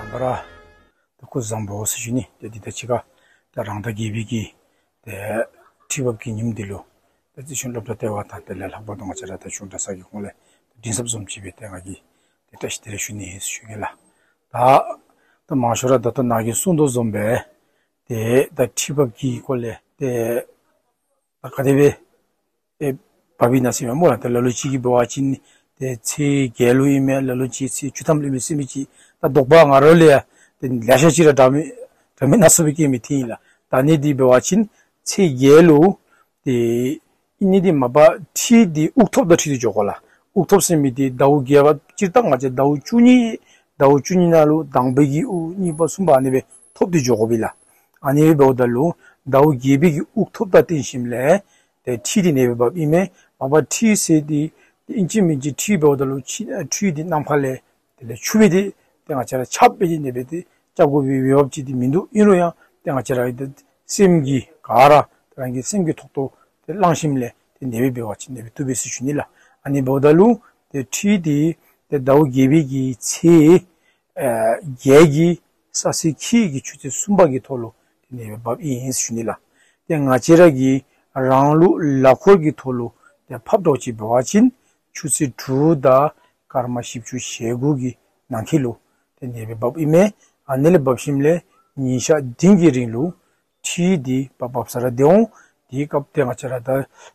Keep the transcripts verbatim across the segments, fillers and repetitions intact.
ད་ར་ད་སྐུ་གཟུགས་བཟང་པོ་ཟེར་ཞུ་ནི། ཏེ་འདི་ད་ཅི་ག་ད་རང་ཟླ་བརྒྱད་པའི་གི་ཏེ་ཁྲི་འབབ་ཀྱི་ཉིནམ་འདི་ལུ་ཏེ་རྩིས་གཞུང་སློབ་གྲྭ་ལྟེ་བ་དང་དེ་ལས་ལྷག་པར་དུ་ང་བཅས་ར་ད་གཞུང་གྲྭ་ཚང་གི་ཁོངས་ལས་འདྲིས་ཚབ་བཟུམ་ཅིག་སྦེ་ཏེ་ང་གིས་ཏེ་བཀྲ་ཤིས་བདེ་ལེགས་ཞུ་ནི་ཟེར་ཞུ་གེ་ལགས། ད་ད་མང་ཤོས་ར་ད་ལྟོ་ནཱ་གིས་གསུངས་དོ་བཟུམ་སྦེ་ཏེ་ད་ཁྲི་འབབ་ཀྱི་སྐོར་ལས་ཏེ་ད་ག་དེ་སྦེ་ཨེ་འབབ་ཨིན་ན་ཟེར་མས་སྨོ་ལགས། ད་ལ་ལུ་ཅིག་གིས་འབད་བ་ཅིན་ཏེ་ཚེས་བརྒྱད་ལུ་ཨིན་མས། ལ་ལུ་ཅིག་ཚེས་བཅུ་ཐམ་ལུ་ཨིན་མས་ཟེར་མི་ཅིག། ད་དོགས་པ་ང་ར་ལུ་ཡང་ཏེ་ལེ་ཤ་ཅིག་ར་འདྲ་མིན་འདྲ་མིན་སྣ་ཚོགས་སྦེ་སྐྱེ་མི་ཐོན་ཡི་ལགས། ད་ཨ་ནི་འདི་འབད་བ་ཅིན་ཚེས་བརྒྱད་ལུ་ཏེ་ཨིན་ནི་འདི་མ་པ་ཁྲི་འདི་དབུགས་ཐོབ་དང་འཁྲིལ་ཏེ་འགྱོ་དགོ་ལགས། དབུགས་ཐོབ་ཟེར་མི་འདི་ཟླཝ་བརྒྱད་པ་སྤྱིར་བཏང་ང་བཅས་ཟླཝ་བཅུ་གཉིས་ཟླཝ་བཅུ་གཉིས་ནང་ལུ་དང་པའི་གི་དབུགས་གཉིས་པ་གསུམ་པ་ཨ་ནི་སྦེ་ཐོབ་སྟེ་འགྱོ་དགོ་པས་ལགས། ཨ་ནི་སྦེ་འབདཝ་ད་ལུ་ཟླཝ་བརྒྱད་པའི་གི་དབུགས་ཐོབ་དང་བསྟུན་ཞིནམ་ལས་ཏེ་ཁྲི་འདི་ཨ་ནི་སྦེ་འབབ་ཨིན་མས། མ་པ་ཁྲི་ཟེར་འདི་ཨིན་ཅི་མིན་ཅི་ཁྲི་འབདཝ་ད་ལུ་ཁྲི་ཨ་ཁྲི་འདི་ནམ་མཁའ་ལས་དེ་ལས་ཆུ་སྦེ་འདི་ཏེ་ང་བཅས་ར་ཆརཔ་སྦེ་འདི་ཨ་ནི་སྦེ་འདི་རྐྱབ་དགོ་པའི་འོས་འབབ་ཅིག་འདི་མིན་འདུག། ཨིན་རུང་ཡང་ཏེ་ང་བཅས་ར་འདི་སེམས་ཀྱིས་ག་ར་ཏེ་རང་གི་སེམས་ཀྱི་ཐོག་ཏུ་ཏེ་བླངས་ཞིནམ་ལས་ཏེ་ཨ་ནི་སྦེ་འབད་བ་ཅིན་ཨ་ནི་སྦེ་བཏུབ་པས་ཟེར་ཞུ་ནི་ལགས། ཨ་ནི་འབདཝ་ད་ལུ་ཏེ་ཁྲི་འདི་ཏེ་ཟླཝ་བརྒྱད་པའི་གི་ཚེས་ཨེ་བརྒྱད་ཀྱི་ས་གསེར་ཁྱི་གི་ཆུ་ཚོད་གསུམ་པ་གི་ཐོག་ལུ་ཏེ་ཨ་ནི་སྦེ་འབབ་ཨིན་ཟེར་ཞུ་ནི་ལགས། ཏེ་ང་བཅས་ར་གི་རང་ལུགས་ལག་འཁོར་གྱི་ཐོག་ལུ་ཏེ་ཕབ་འགྱོ་ཅི་འབད་བ་ཅིན་ཆུ་ཚོད་དྲུག་དང་སྐར་མ་བཞི་བཅུ་ཞེ་དགུ་གི་ནང་འཁོད་ལུ་ཏེ་ཨ་ནི་སྦེ་འབབ་ཨིན་མས། ཨ་ནི་ལས་འབབ་ཞིནམ་ལས་ཉིན་ཞག་བདུན་གྱི་རིང་ལུ་ཁྲི་འདི་འབབ་འབབ་ས་ར་སྡོད་འོང་། དེའི་སྐབས་ཏེ་ང་བཅས་ར་ད་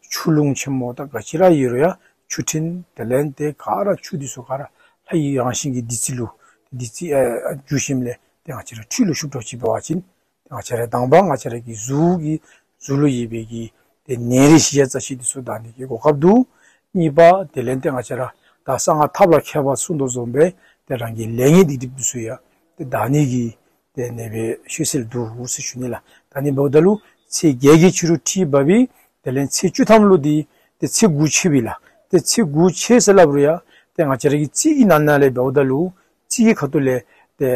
ཆུ་ཀླུང་ཆེན་མོ་དང་ག་ཅི་ར་ཡོད་རུང་ཡང་ཆུ་ཕྲན་དེ་ལས་ཏེ་ག་ར་ཆུ་འདི་ཚུ་ག་ར་ལྷའི་རང་བཞིན་གྱི་བདུད་རྩི་ལུ་བདུད་རྩི་ཨ་འགྱུར་ཞིནམ་ལས་ཏེ་ང་བཅས་ར་ཁྲི་ལུ་ཤུབ་འགྱོ་ཅི་འབད་བ་ཅིན་ཏེ་ང་བཅས་ར་དང་པ་ང་བཅས་ར་གི་གཟུགས་ཀྱི་གཟུགས་ལུ་ཡོད་པའི་གི་ཏེ་ནད་རིགས་ཞི་བྱེད་རྩ་ཆེ་འདི་ཚུ་དག་ནི་གི་གོ་སྐབས་འདུག། གཉིས་པ་དེ་ལས་ཏེ་ང་བཅས་ར་ད་གསང་སྔགས་ཐབས་ལ་མཁས་པ་གསུངས་དོ་བཟུམ་སྦེ་ཏེ་རང་གི་ལས་ངན་སྡིག་སྒྲིབ་འདི་ཚུ་ཡང་ཏེ་དག་ནི་གི་ཏེ་ཨ་ནི་སྦེ་ཤུལ་སེལ་འདུག་ཟེར་ཞུ་ནི་ལགས། ད་ཨ་ནི་འབདཝ་ད་ལུ་ཚེས་བརྒྱད་ཀྱི་ཕྱི་རུ་ཁྲི་འབབ་པའི་དེ་ལས་ཚེས་བཅུ་ཐམ་ལུ་འདི་ཏེ་ཚེ་འགུགས་ཆད་པས་ལགས། ཏེ་ཚེ་འགུགས་ཆད་ཟེར་སླབ་རུང་ཡང་ཏེ་ང་བཅས་ར་གི་རྩིས་ཀྱི་ནང་ན་ལས་འབདཝ་ད་ལུ་རྩིས་ཀྱི་ཁ་ཐུག་ལས་ཏེ་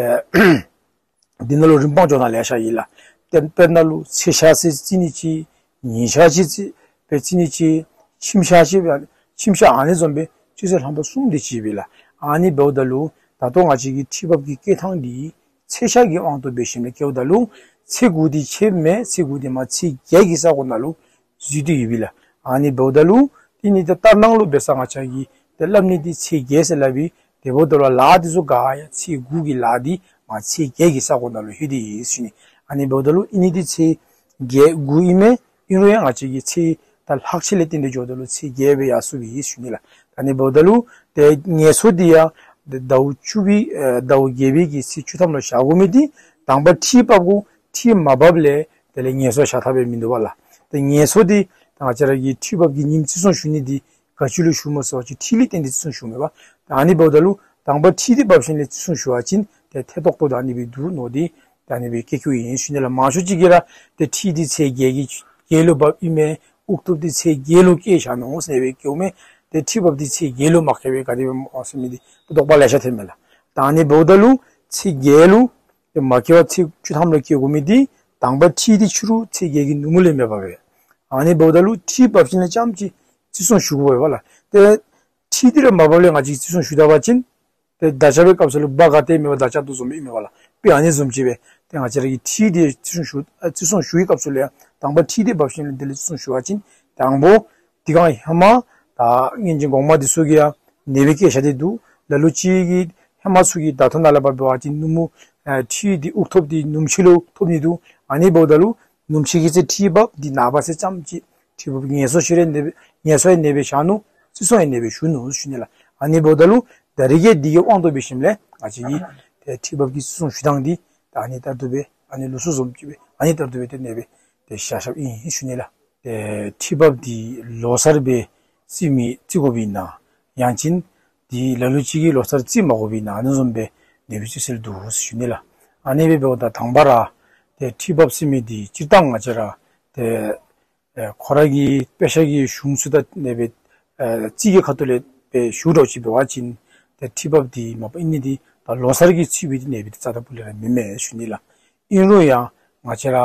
འདི་ནང་ལུ་རིམ་སྤང་འགྱོ་ནི་ལེ་ཤ་ཡོད་ལགས། ཏེ་དཔེར་ན་ལུ་ཚེས་ཞག་ཟེར་རྩིས་ནི་ཅིག། ཉིན་ཞག་ཅིག་རྩིས་སྦེ་རྩིས་ནི་ཅིག། ཁྱིམ་ཞག་ཅིག་སྦེ་ཁྱིམ་ཞག་ཨ་ནི་བཟུམ་སྦེ་ཆུ་ཚོད་རྣམ་པ་གསུམ་དེ་ཅིག་སྦེ་ལགས། ཨ་ནི་འབདཝ་ད་ལུ་ད་ལྟོ་ང་བཅས་ཀྱི་ཁྲི་འབབ་ཀྱི་བསྐལ་ཐང་འདི་ཚེས་ཞག་གི་དབང་དུ་འབད་ཞིནམ་ལས་བཀལཝ་ད་ལུ་ཚེས་དགུ་འདི་ཆད་མེད། ཚེས་དགུ་འདི་མ་ཚེས་བརྒྱད་ཀྱི་ས་གོ་ནང་ལུ་འཛུལ་ཏེ་ཡོད་པས་ལགས། ཨ་ནི་འབདཝ་ད་ལུ་དེ་ནི་ད་ལྟར་སྣང་ལུ་འབད་ས་ང་བཅས་ཀྱིས་ཏེ་སླབ་ནི་འདི་ཚེས་བརྒྱད་ཟེར་སླབ་པས། དེ་འབདཝ་ད་ལུ་ལཱ་འདི་ཚུ་ག་ཡང་ཚེས་དགུ་གི་ལཱ་འདི་མ་ཚེས་བརྒྱད་ཀྱི་ས་གོ་ནང་ལུ་ལྷོད་དེ་ཡོད་ཟེར་ཞུ་ནི། ཨ་ནི་འབདཝ་ད་ལུ་ཨིན་ནི་འདི་ཚེས་བརྒྱད་དགུ་ཨིན་མས། ཨིན་རུང་ཡང་ང་བཅས་ཀྱི་ཚེས་ད་ལྷག་ཆད་ལས་བརྟེན་ཏེ་འགྱོཝ་ད་ལུ་ཚེས་བརྒྱད་སྦེ་ཡར་སོང་སྦེ་ཡོད་ཟེར་ཞུ་ནི་ལགས། ཨ་ནི་འབདཝ་ད་ལུ་ཏེ་ངལ་གསོ་འདི་ཡང་ཟླཝ་བཅུ་པའི་ཨེ་ཟླཝ་བརྒྱད་པའི་གི་ཚེས་བཅུ་ཐམ་ལུ་བཞག་དགོ་མི་འདི་དང་པ་ཁྲི་འབབ་དགོ། ཁྲི་མ་འབབ་ལས་དེ་ལས་ངལ་གསོ་བཞག་ཐབས་སྦེ་མིན་འདུག་པ་ལགས། ཏེ་ངལ་གསོ་འདི་ད་ང་བཅས་ར་གི་ཁྲི་འབབ་ཀྱི་ཉིནམ་བརྩི་སྲུང་ཞུ་ནི་འདི་ག་ཅི་ལུ་ཞུཝ་སྨོ་ཟེར་བ་ཅིན་ཁྲི་ལས་བརྟེན་ཏེ་བརྩི་སྲུང་ཞུཝ་མས་པ། ད་ཨ་ནི་འབདཝ་ད་ལུ་དང་པ་ཁྲི་འདི་འབབ་ཞིནམ་ལས་བརྩི་སྲུང་ཞུ་བ་ཅིན་ཏེ་ཐེ་ཏོག་ཏོ་ད་ཨ་ནི་སྦེ་འདུག་མནོ་སྟེ་ད་ཨ་ནི་སྦེ་བཀལ་བཀལཝ་ཨིན་ཟེར་ཞུ་ནི་ལགས། མང་ཤོས་ཅིག་གིས་ར་ཏེ་ཁྲི་འདི་ཚེས་བརྒྱད་ཀྱི་བརྒྱད་ལུ་འབབ་ཨིན་མས། དབུགས་ཐོབ་འདི་ཚེས་བརྒྱད་ལུ་བཀལ་བཞག་ནུག་ཟེར་སྦེ་བཀལཝ་མས། ཏེ་ཁྲི་འབབ་འདི་ཚེས་བརྒྱད་ལུ་མ་བཀལ་བར་ག་དེ་སྦེ་འབབ་ཟེར་མི་འདི་ཏེ་དོགས་པ་ལེ་ཤ་ཐོནམ་མས་ལགས། ད་ཨ་ནི་འབདཝ་ད་ལུ་ཚེས་བརྒྱད་ལུ་ཏེ་མ་བཀལ་བར་ཚེས་བཅུ་ཐམ་ལུ་བཀལ་དགོ་མི་འདི་དང་པ་ཁྲི་འདི་ཕྱི་རུ་ཚེས་བརྒྱད་ཀྱི་ནུབ་མོ་ལས་མ་འབབ་པས། ཨ་ནི་འབདཝ་ད་ལུ་ཁྲི་འབབ་ཞིནམ་ལས་རྐྱངམ་ཅིག་བརྩི་སྲུང་ཞུ་དགོ་པས་ལགས། ཏེ་ཁྲི་འདི་ར་མ་འབབ་ལས་ང་བཅས་བརྩི་སྲུང་ཞུ་ད་པ་ཅིན་ཏེ་དར་ཆ་འབད་བའི་སྐབས་སུ་ལུ་འབག་ག་ཏེ་མེད་པར་དར་ཆ་དོ་བཟུམ་ཨིན་མས་པ་ལགས། དཔེ་ཨ་ནི་བཟུམ་ཅིག་སྦེ་ཏེ་ང་བཅས་ར་གི་ཁྲི་འདི་བརྩི་སྲུང་ཞུ་ཨ་བརྩི་སྲུང་ཞུ་བའི་སྐབས་སུ་ལུ་ཡང་དང་པ་ཁྲི་འདི་འབབ་ཞིནམ་ལས་དེ་ལས་བརྩི་སྲུང་ཞུ་བ་ཅིན་དང་པོ་དེ་སྒང་ཧེ་མ་ད་སྔོན་བྱོན་གོངམ་འདི་ཚུ་གིས་ཡང་ཨ་ནི་སྦེ་བཀལ་བཞག་སྟེ་འདུག། ལ་ལུ་ཅིག་གིས་ཧེ་མ་ཚུ་གི་ད་ལྟོ་ནཱ་ལས་ཕར་འབད་བ་ཅིན་ནུབ་མོ་ཨ་ཁྲི་འདི་དབུགས་ཐོབ་འདི་ནུབ་ཕྱེད་ལུ་ཐོབ་ནི་འདུག། ཨ་ནི་འབདཝ་ད་ལུ་ནུབ་ཕྱེད་ཀྱི་ཚེ་ཁྲི་འབབ་འདི་ནངས་པ་ཚེ་རྐྱངམ་ཅིག་ཁྲི་འབབ་ངལ་གསོ་ཞུ་རུང་ཨ་ནི་སྦེ་ངལ་གསོ་ཡང་ཨ་ནི་སྦེ་བཞག་ནུག། བརྩི་སྲུང་ཡང་ཨ་ནི་སྦེ་ཞུ་ནུག་ཞུ་ནི་ལགས། ཨ་ནི་འབདཝ་ད་ལུ་ད་རེས་ཀྱི་འདི་གི་དབང་དུ་འབད་ཞིནམ་ལས་ང་བཅས་ཀྱིས་ཏེ་ཁྲི་འབབ་ཀྱི་བརྩི་སྲུང་ཞུ་ཐངས་འདི་ད་ཨ་ནི་ལྟར་དུ་སྦེ་ཨ་ནི་ལུགས་སྲོལ་བཟུམ་ཅིག་སྦེ་ཨ་ནི་ལྟར་དུ་སྦེ་ཏེ་ཨ་ནི་སྦེ་ཏེ་བཞག་བཞགཔ་ཨིན་ཞུ་ནི་ལགས། ཏེ་ཁྲི་འབབ་འདི་ལོ་གསར་སྦེ་བརྩི་མི་བརྩི་དགོཔ་ཨིན་ན་ཡང་ཅིན་འདི་ལ་ལུ་ཅིག་གིས་ལོ་གསར་བརྩི་མ་དགོཔ་ཨིན་ན་ཨ་ནི་བཟུམ་སྦེ་ཨ་ནི་སྦེ་བརྩི་སྲོལ་འདུག་ཟེར་ཞུ་ནི་ལགས། ཨ་ནི་སྦེ་འབདཝ་ད་དང་པ་ར་ཏེ་ཁྲི་འབབ་ཟེར་མི་འདི་སྤྱིར་བཏང་ང་བཅས་ར་ཏེ་ཨེ་ཁོ་ར་གི་དཔེ་ཆ་གི་གཞུང་ཚུ་དང་ཨ་ནི་སྦེ་ཨེ་རྩིས་ཀྱི་ཁ་ཐུག་ལས་སྦེ་ཞུ་འགྱོ་ཅི་འབད་བ་ཅིན་ཏེ་ཁྲི་འབབ་འདི་མ་པ་ཨིན་ནི་འདི་ད་ལོ་གསར་གྱི་ཚེས་པ་འདི་ཨ་ནི་སྦེ་ཏེ་རྩ་དང་པོ་ལས་ར་མེན་མས་ཞུ་ནི་ལགས། ཨིན་རུང་ཡང་ང་བཅས་ར་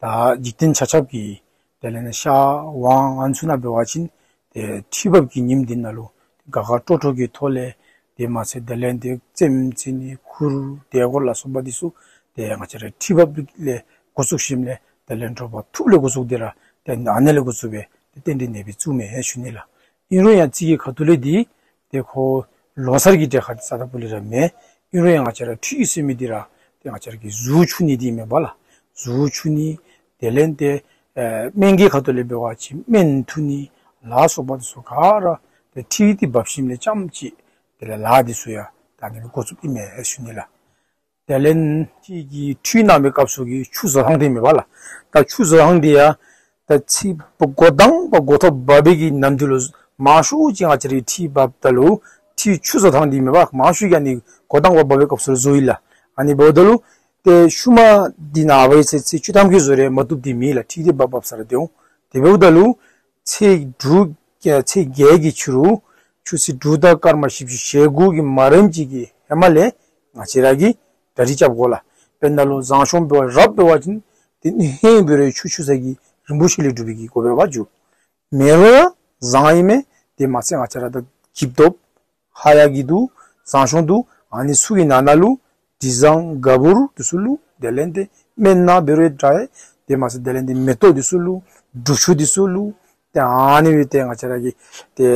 ད་འཇིག་རྟེན་ཆ་ཁྱབ་ཀྱི་དེ་ལས་ནི་ཤར་ཝང་ཨ་ནི་ཚུ་ནང་འབད་བ་ཅིན་ཏེ་ཁྲི་འབབ་ཀྱི་ཉིནམ་འདི་ནང་ལུ་དགའ་དགའ་སྤྲོ་སྤྲོ་གི་ཐོག་ལས་ དེ་མ་ཚད་དེ་ལས་ཏེ་རྩེདམོ་རྩེ་ནི་ཁུར་དེ་གོ་ལ་སོགས་པ་འདི་ཚུ་ཏེ་ང་བཅས་ར་ཁྲི་འབབ་ལས་འགོ་བཙུགས་ཞིནམ་ལས་དེ་ལས་དྲོ་པ་ཐུག་ལས་འགོ་བཙུགས་ཏེ་ར་ཏེ་ཨ་ནི་ལས་འགོ་བཙུགས་སྦེ་ཏེ་རྟེན་འབྲེལ་གནས་པའི་བཙུགས་མི་ཨིན་ཞུ་ནི་ལགས། ཨིན་རུང་ཡང་རྩིས་ཀྱི་ཁ་ཐུག་ལས་འདི་ཏེ་ཁོ་ལོ་གསར་གྱི་གྲལ་ཁར་ཏེ་ས་ད་པུ་ལས་ར་མེན། ཨིན་རུང་ཡང་ང་བཅས་ར་ཁྲི་ཟེར་མི་འདི་ར་ཏེ་ང་བཅས་ར་གི་གཟུགས་འཁྱུ་ནི་འདི་མེན་པ་ལགས། གཟུགས་འཁྱུ་ནི་དེ་ལས་ཏེ་ཨེ་སྨན་གྱི་ཁ་ཐུག་ལས་འབད་བ་ཅིན་སྨན་འཐུ་ནི་ལ་སོགས་པ་འདི་ཚུ་ག་ར་ཏེ་ཁྲི་འདི་འབབ་ཞིནམ་ལས་རྐྱངམ་ཅིག་དེ་ལས་ལཱ་འདི་ཚུ་ཡང་ད་ཨ་ནི་འགོ་བཙུགསཔ་ཨིན་མས་ཞུ་ནི་ལགས། དེ་ལས་ཁྲི་གི་ཁྲི་གནང་བའི་སྐབས་སུ་གི་ཆུ་བཟོ་ཐངས་འདི་མེན་པ་ལགས། ད་ཆུ་བཟོ་ཐངས་འདི་ཡང་ད་ཚེས་པ་འགོ་དང་པ་འགོ་ཐོག་བབས་པའི་གི་ནམ་དུས་ལུ་མང་ཤོས་ཅིག་ང་བཅས་རའི་ཁྲི་འབབ་ད་ལུ་ཁྲི་ཆུ་བཟོ་ཐངས་འདི་མེན་པ་མང་ཤོས་ཀྱིས་ཨ་ནི་འགོ་དང་པ་བབས་པའི་སྐབས་སུ་བཟོཝ་ཨིན་ལགས། ཨ་ནི་འབདཝ་ད་ལུ་ཏེ་ཤུལ་མ་འདི་ནངས་པའི་ཚེ་ཚེས་བཅུ་ཐམ་གྱི་བཟོ་རུང་མ་བཏུབ་འདི་མེན་ལགས། ཁྲི་འདི་འབབ་འབབ་ས་ར་སྡོད་འོང་། དེ་འབདཝ་ད་ལུ་ཚེས་དྲུག་ཚེས་བརྒྱད་ཀྱི་ཕྱི་རུ་ཆུ་ཚོད་དྲུག་དང་སྐར་མ་བཞི་བཅུ་ཞེ་དགུ་གི་མ་རན་ཅིག་གི་ཧེ་མ་ལས་ང་བཅས་ར་གིས་གྲ་སྒྲིག་རྐྱབ་དགོ་ལགས། དཔེར་ན་ལུ་བཟང་སྐྱོང་འབད་བ་རབ་འབད་བ་ཅིན་ཏེ་ཧེང་འབད་རུང་ཆུ་ཆུ་ས་གི་རིན་པོ་ཆེ་ལས་གྲུབ་པའི་གི་གོ་འབད་བ་འགྱོ། མེན་རུང་ཡང་བཟང་ཨིན་མས། དེ་མ་ཚད་ང་བཅས་ར་ད་འགྱིབ་ཐོབ་ཧ་ཡ་གི་འདུག། བཟང་སྐྱོང་འདུག། ཨ་ནི་ཚུ་གི་ནང་ན་ལུ་དྲི་བཟང་ག་བུར་འདི་ཚུ་བླུག། དེ་ལས་ཏེ་སྨན་སྣ་འབད་རུང་འདྲ། དེ་མ་ཚད་དེ་ལས་ཏེ་མེ་ཏོག་འདི་ཚུ་བླུག། འབྲུ་ཆུ་འདི་ཚུ་བླུག། ཏེ་ཨ་ནི་སྦེ་ཏེ་ང་བཅས་ར་གིས་ཏེ་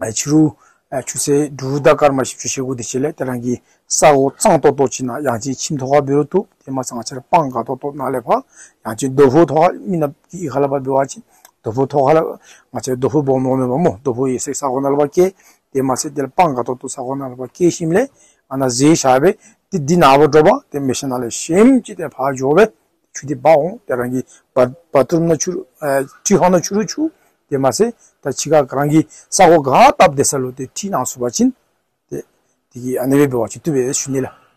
ཨ་ཕྱི་རུ་ཨ་ཆུ་ཚོད་དྲུག་དང་སྐར་མ་བཞི་བཅུ་ཞེ་དགུ་དེ་ཅིག་ལས་ཏེ་རང་གི་ས་གོ་གཙང་ཏོག་ཏོ་ཅིག་ནང་ཡང་ཅིན་ཁྱིམ་ཐོག་ཁར་འབད་རུང་བཏུབ། དེ་མ་ཚད་ང་བཅས་ར་སྤང་དགའ་ཏོག་ཏོ་ནང་ལས་ཕར་ཡང་ཅིན་རྡོ་ཕུག་ཐོག་ཁར་མི་ནག་གི་ཁ་ལས་ཕར་འབད་བ་ཅིན་རྡོ་ཕུག་ཐོག་ཁ་ལས་ང་བཅས་རྡོ་ཕུག་སྦོམ་སྦོམ་མེན་པ་སྨོ། རྡོ་ཕུག་ཡེ་སེ་ས་གོ་ནང་ལས་ཕར་བསྐྱལ། དེ་མ་ཚད་དེ་ལས་སྤང་དགའ་ཏོག་ཏོ་ས་གོ་ནང་ལས་ཕར་བསྐྱལ་ཞིནམ་ལས་ཨ་ནཱ་བཟེད་བཞག་སྦེ་ཏེ་འདི་ནངས་པ་དྲོ་པ་ཏེ་མལ་ཆ་ནང་ལས་ཞིམ་ཅིག་ཏེ་ཕར་འགྱོ་སྦེ་ཆུ་འདི་འབག་འོང་། ཏེ་རང་གི་བ་བ་ཐུམ་ནང་ཆུ་རུང་ཨེ་ཁྲི་ཧོང་ནང་ཆུ་རུང་འཁྱུ། དེ་མ་ཚད་ད་ཕྱི་ཁར་རང་གི་ས་གོ་ག་བཏབ་སྡོད་ས་ལུ་ཏེ་ཁྲི་གནང་ཚུགས་པ་ཅིན་ཏེ་དེ་གིས་ཨ་ནི་སྦེ་འབད་བ་ཅིན་བཏུབ་པས་ཞུ་ནི་ལགས།